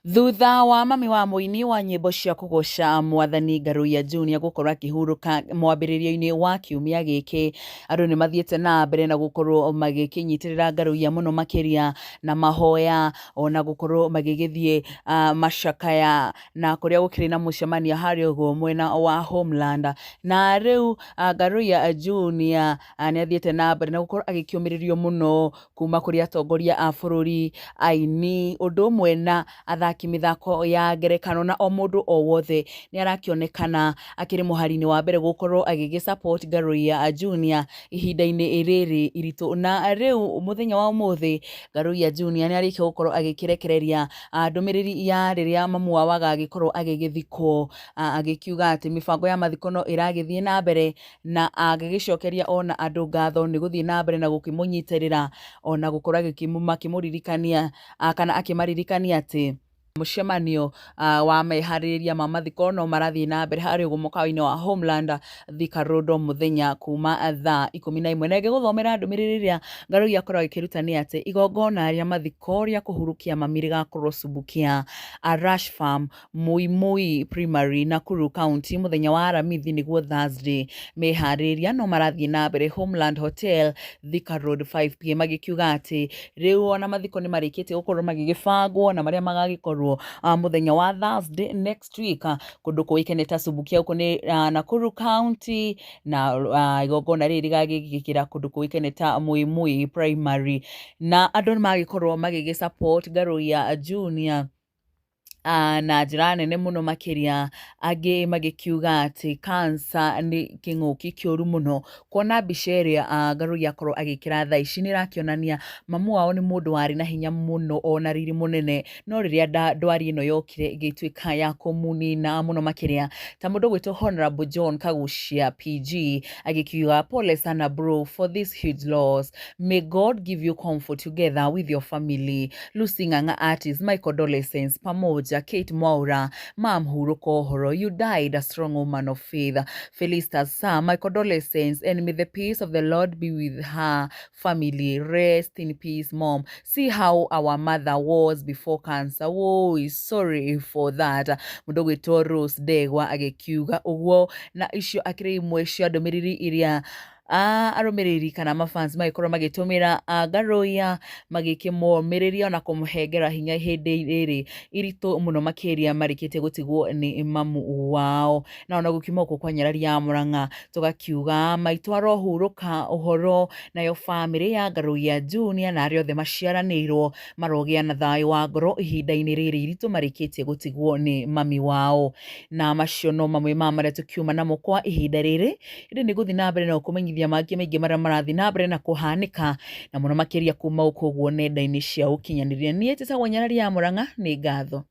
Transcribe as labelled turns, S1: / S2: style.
S1: Thutha wa mami wa mũini wa nyĩmbo cia kũgoca mwathani Ngaruiya Junior gũkorwo akĩhurũka mwambĩrĩrio-inĩ wa kiumia gĩkĩ, andũ nĩ mathiĩte na mbere na gũkorwo magĩkĩnyitĩrĩra Ngaruiya mũno makĩria na mahoya ona gũkorwo magĩgĩthiĩ macakaya na kũrĩa gũkĩrĩ na mũcemanio harĩa ũguo mwena wa Homeland. Na rĩu Ngaruiya Junior nĩ athiĩte na mbere na gũkorwo agĩkĩũmĩrĩrio mũno kuma kũrĩ atongoria a bũrũri, aini, ũndũ ũmwe na athaki mĩthako ya ngerekano na o mũndũ o wothe nĩ arakĩonekana akĩrĩ mũhari-inĩ wa mbere gũkorwo agĩgĩ support Ngaruiya Junior ihinda-inĩ rĩrĩ iritũ. Na rĩu mũthenya wa ũmũthĩ Ngaruiya Junior nĩ arĩkia gũkorwo agĩkĩrekereria ndũmĩrĩri ya rĩrĩa mamu wao agagĩkorwo agĩgĩthikwo, agĩkiuga atĩ mĩbango ya mathiko no ĩragĩthiĩ na mbere na agĩgĩcokeria ona andũ ngatho nĩ gũthiĩ na mbere na gũkĩmũnyitĩrĩra ona gũkorwo makĩmũririkania kana akĩmaririkania atĩ mũcemanio wa meharĩrĩria ma mathiko no marathiĩ na mbere harĩa ũguo mũkawa-inĩ wa Homeland Thika Road o mũthenya kuma thaa 11. Na ngĩgũthomera ndũmĩrĩri ĩrĩa Ngaruiya akoragwo akĩruta nĩ atĩ igongona rĩa mathiko rĩa kũhurukia mami rĩgakorwo Subukia Rush Farm Muimui Primary, Nakuru County mũthenya wa Aramithi nĩguo Thursday. Meharĩrĩria no marathiĩ na mbere Homeland Hotel, Thika Road 5pm magĩkiuga atĩ rĩu ona mathiko nĩ marĩkĩtie gũkorwo magĩgĩbangwo na marĩa magagĩkorwo mũthenya wa Thursday next week kũndũ kũĩkaine ta Subukia gũkũ nĩ Nakuru County na igongona rĩrĩ rĩgagĩkĩkĩra kũndũ kũĩkaine ta Muimui Primary na andũ nĩ magĩkorwo magĩgĩ support Ngaruiya Junior na njĩra nene mũno makĩria, angĩ magĩkiuga atĩ cancer nĩ kĩng'ũki kĩũru mũno, kuona mbica ĩrĩa Ngaruiya akorwo agĩkĩra thaa ici nĩ ĩrakĩonania mamu wao nĩ mũndũ warĩ na hinya mũno ona riri mũnene, no rĩrĩa ndwari ĩno yokire ĩgĩtuĩka ya kũmũnina mũno makĩria, ta mũndũ ũgwĩtwo Honorable John Kaguchia PG agĩkiuga pole sana bro for this huge loss, may God give you comfort together with your family. Lucy Ng'ang'a artist, my condolences pamoja. Kate Mwaura, mam hurũka ũhoro, you died a strong woman of faith. Felista Sir, my condolences and may the peace of the Lord be with her family. Rest in peace, mom. See how our mother was before cancer. Woi, sorry for that. Mũndũ ũgwĩtwo Rose Ndegwa agĩkiuga ũguo, na icio akĩrĩ imwe cia ndũmĩrĩri iria arũmĩrĩri kana mafans magĩkorwo magĩtũmĩra Ngaruiya magĩkĩmũmĩrĩria na kũmũhengera hinya hĩndĩ ĩrĩ iritũ mũno makĩria marĩkĩtie gũtigwo nĩ mamu wao. Na ona gũkiuma gũkũ kwa Nyarari ya Mũrang'a tũgakiuga maitũ arohurũka ũhoro, nayo bamĩrĩ ya Ngaruiya Junior na arĩa othe maciaranĩirwo marogĩa na thayũ wa ngoro ihinda-inĩ rĩrĩ iritũ marĩkĩtie gũtigwo nĩ mami wao. Na macio no mamwe ma marĩa tũkiuma namo kwa ihinda rĩrĩ, ĩndĩ nĩ ngũthiĩ na mbere na gũkũmenyithia mangĩ maingĩ marĩa marathiĩ na mbere na kũhanĩka na mũno makĩria kuma gũkũ ũguo nenda-inĩ cia ũkinyanĩria. Niĩ njĩtagwo Nyarari ya Mũrang'a, nĩ ngatho.